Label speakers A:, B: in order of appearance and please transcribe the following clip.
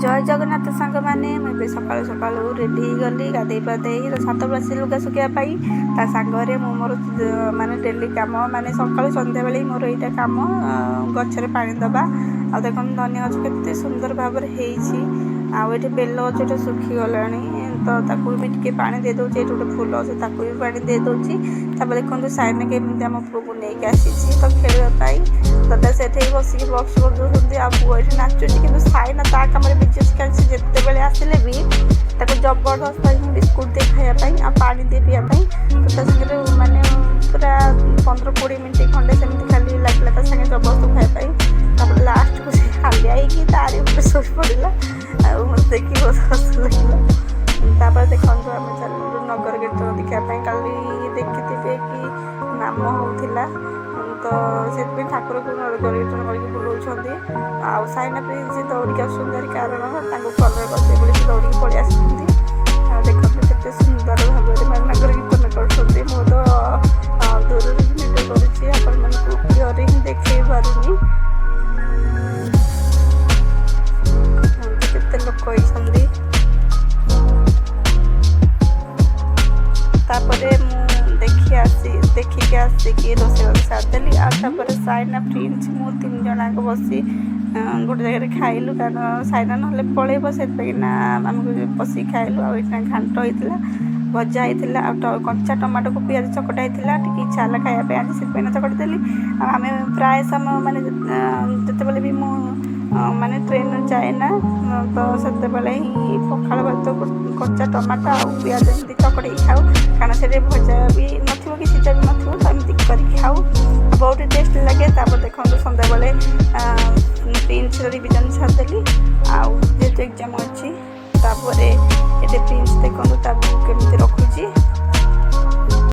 A: ଜୟ ଜଗନ୍ନାଥ ସାଙ୍ଗମାନେ। ମୁଁ ଏବେ ସକାଳୁ ସକାଳୁ ରେଡ଼ି ହେଇଗଲି, ଗାଧେଇ ପାଧେଇ ଛାତ ବସି ଲୁଗା ଶୁଖିବା ପାଇଁ। ତା ସାଙ୍ଗରେ ମୁଁ ମୋର ମାନେ ଡେଲି କାମ, ମାନେ ସକାଳୁ ସନ୍ଧ୍ୟାବେଳେ ମୋର ଏଇଟା କାମ, ଗଛରେ ପାଣି ଦେବା। ଆଉ ଦେଖନ୍ତୁ, ଧନିଆ ଗଛ କେତେ ସୁନ୍ଦର ଭାବରେ ହେଇଛି। ଆଉ ଏଠି ବେଲ ଗଛଟା ଶୁଖିଗଲାଣି, ତ ତାକୁ ବି ଟିକେ ପାଣି ଦେଇଦେଉଛି। ଏଠି ଗୋଟେ ଫୁଲ ଗଛ, ତାକୁ ବି ପାଣି ଦେଇଦେଉଛି। ତାପରେ ଦେଖନ୍ତୁ, ସାଇନା କେମିତି ଆମ ପୁଅକୁ ନେଇକି ଆସିଛି ତ ଖେଳିବା ପାଇଁ। ଦାଦା ସେଠି ବସିକି ବକ୍ସ ବଜାଉଛନ୍ତି ଆଉ ପୁଅ ଏଠି ନାଚୁଛି। କିନ୍ତୁ ସାଇନା ତା କାମରେ ବିଜି ଅଛି, କାରଣ ସେ ଯେତେବେଳେ ଆସିଲେ ବି ତାକୁ ଜବରଦସ୍ତ ହିଁ ବିସ୍କୁଟ୍ ଦିଏ ଖାଇବା ପାଇଁ ଆଉ ପାଣି ଦିଏ ପିଇବା ପାଇଁ। ତ ତା ସାଙ୍ଗରେ ମାନେ ପୁରା 15-20 ମିନିଟ୍ ଖଣ୍ଡେ ସେମିତି ଖାଲି ଲାଗିଲା ତା ସାଙ୍ଗେ ଜବରଦସ୍ତ ଖାଇବା ପାଇଁ। ତାପରେ ଲାଷ୍ଟକୁ ସେ ହାଲିଆ ହେଇକି ତାରି ଉପରେ ଶୋଇ ପଡ଼ିଲା ଆଉ ମୋତେ ଦେଖିକି ବହୁତ ହସ ଲାଗିଲା। ତାପରେ ଦେଖନ୍ତୁ, ଆମେ ଚାଲିଲୁ ନଗର କୀର୍ତ୍ତନ ଦେଖିବା ପାଇଁ। କାଲି ଦେଖିଥିବେ କି ନାମ ହେଉଥିଲା, ତ ସେଥିପାଇଁ ଠାକୁରକୁ ନଗର କୀର୍ତ୍ତନ କରିକି ବୁଲଉଛନ୍ତି। ଆଉ ସାଇନା ପ୍ରିନ୍ସ ଦୌଡ଼ିକି ଆସୁଛନ୍ତି ଭାରି, କାରଣ ତାଙ୍କୁ କଲର୍ କରିଦେବେ ବୋଲି ସେ ଦୌଡ଼ିକି ପଳେଇ ଆସୁଛନ୍ତି। ଆଉ ଦେଖନ୍ତୁ, କେତେ ସୁନ୍ଦର ଭାବରେ ମାନେ ନଗର କୀର୍ତ୍ତନ କରୁଛନ୍ତି। ମୁଁ ତ ଦୂରରୁ ହିଁ ଭିଡ଼ିଓ କରୁଛି, ଆପଣମାନଙ୍କୁ କ୍ଲିଅର ହିଁ ଦେଖେଇ ପାରୁନି। କେତେ ଲୋକ ହେଇଛନ୍ତି। ତାପରେ ମୁଁ ଦେଖିକି ଆସିକି ରୋଷେଇବାସ ସାରିଦେଲି। ଆଉ ତାପରେ ସାଇନା, ପ୍ରିନ୍ସ, ମୁଁ ତିନି ଜଣଯାକ ବସି ଗୋଟେ ଜାଗାରେ ଖାଇଲୁ, କାରଣ ସାଇନା ନହେଲେ ପଳେଇବ। ସେଥିପାଇଁ ନା ଆମକୁ ବସିକି ଖାଇଲୁ। ଆଉ ଏଇଠି ଘାଣ୍ଟ ହେଇଥିଲା, ଭଜା ହେଇଥିଲା ଆଉ କଞ୍ଚା ଟମାଟୋକୁ ପିଆଜ ଚକଟା ହେଇଥିଲା। ଟିକେ ଇଚ୍ଛା ହେଲା ଖାଇବା ପାଇଁ ଆଜି, ସେଥିପାଇଁ ଚକଟି ଦେଲି। ଆଉ ଆମେ ପ୍ରାୟ ସମୟ ମାନେ ଯେତେବେଳେ ବି ମୁଁ ମାନେ ଟ୍ରେନ୍ରେ ଯାଏ ନା, ତ ସେତେବେଳେ ହିଁ ପଖାଳ ଭାତକୁ କଞ୍ଚା ଟମାଟୋ ଆଉ ପିଆଜ ଏମିତି ଚକଟିକି ଖାଉ, କାରଣ ସେଠି ଭଜା ବି ନଥିବ କି ସିଝା ବି ନଥିବ। ତ ଏମିତି କରିକି ଖାଉ, ବହୁତ ଟେଷ୍ଟ ଲାଗେ। ତାପରେ ଦେଖନ୍ତୁ, ସନ୍ଧ୍ୟାବେଳେ ପ୍ରିନ୍ସର ରିଭିଜନ୍ ସାରିଦେଲି, ଆଉ ଯେହେତୁ ଏକ୍ଜାମ୍ ଅଛି। ତାପରେ ଏଠି ପ୍ରିନ୍ସ ଦେଖନ୍ତୁ, ତା